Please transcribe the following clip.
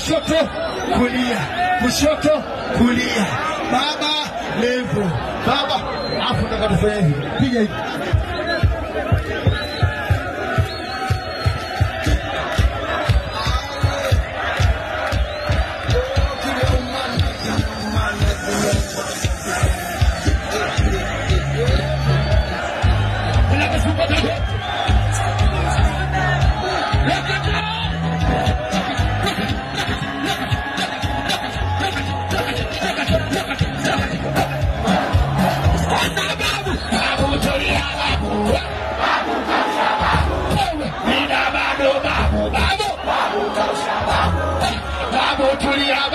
Kushoto kulia, kushoto kulia. Baba Levo, baba, afu nataka tufanye hivi. Piga hivi. Babu, babu, babu, babu,